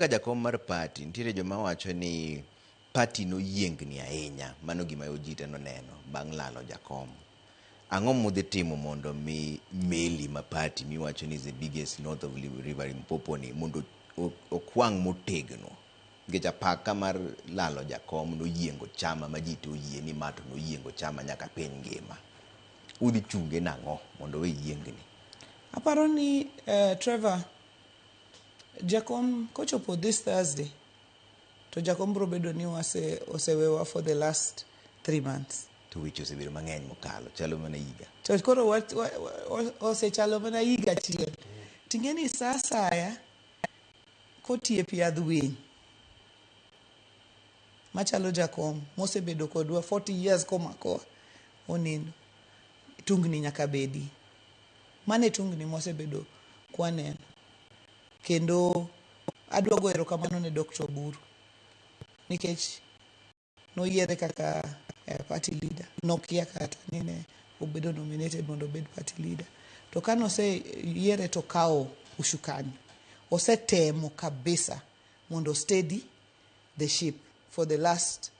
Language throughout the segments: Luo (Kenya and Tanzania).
Kaka jakom mar party, nitiere joma wacho ni party noyiengni ahinya. Mano gima Ojite noneno bang' lalo jakom. Ang'o mudhi timo mondo mi meli ma party miwacho ni is the biggest north of River Limpopo ni mondo okwang' motegno? Nikech apaka mar lalo jakom noyiengo chama ma ji te oyie ni ma to noyiengo chama nyaka piny ngima. Udhi chunge nang'o mondo owe yiengni? Aparo ni Trevor, jakom kochopo this Thursday to jakom biro bedo ni wase osewewa for the last 3 months. To weche osebedo mang'eny mokalo, chalo mana higa. To koro osechalo mana higa achiel. Ting'e ni sa asaya kotie piadh winy machalo jakom mosebedo kodwa 40 years komakowa onindo, tungni nyaka bedi. Mano e tungni mosebedo kwaneno. Kendo adwa go erokamano ne Dr. Oburu nikech noyiere kaka party leader. Nokia kata ni ne obedo nominated mondo obed party leader. To ka noseyiere to okawo usukani. Osetemo kabisa mondo steady the ship for the last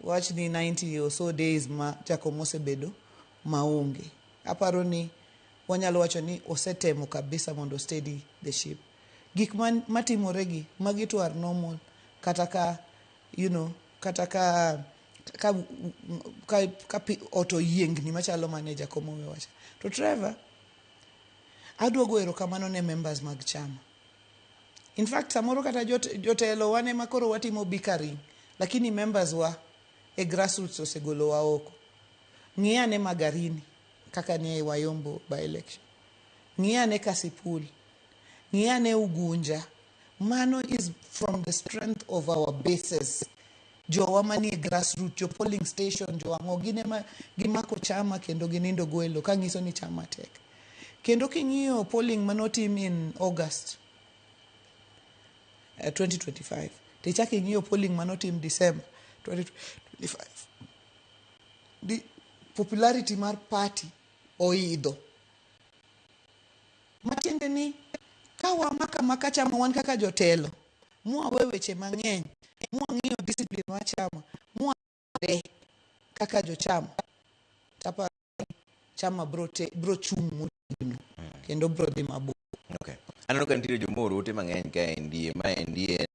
wach ni 90 or so days ma jakom osebedo maonge. Aparo ni wanyalo wacho ni osetemo kabisa mondo steady the ship. Gik matimore gi, magi to are normal kata ka kata ka ot oyiengni machalo mane jakom owewa cha. To Trevor, adwa go erokamano ne members mag chama. In fact, samoro kata jotelo wan ema koro watimo bickering, lakini members wa e grassroots osegolowa oko. Ng'i ane Magarini kaka ne wayombo by election. Ng'i ane Kasipul. Ng'i ane Ugunja. Mano is from the strength of our bases. Jowa manie grassroots, jo polling station, jo ang'o, gin ema gimako chama kendo ginindo gwelo kanyiso ni chama tek. Kendo king'iyo polling manotim in August 2025, tichak ing'iyo polling manotim December 2025, the popularity mar party oidho. Matiende ni ka wamako amaka chama wan kaka jotelo, mwawe weche mang'eny, mwang'iyo discipline mar chama, mware kaka jochama, taparo ni chama bro chung' motegno kendo bro dhi mabor. Okay. Aneno ka nitiere joma oro ote mang'eny kaendi. Maendi en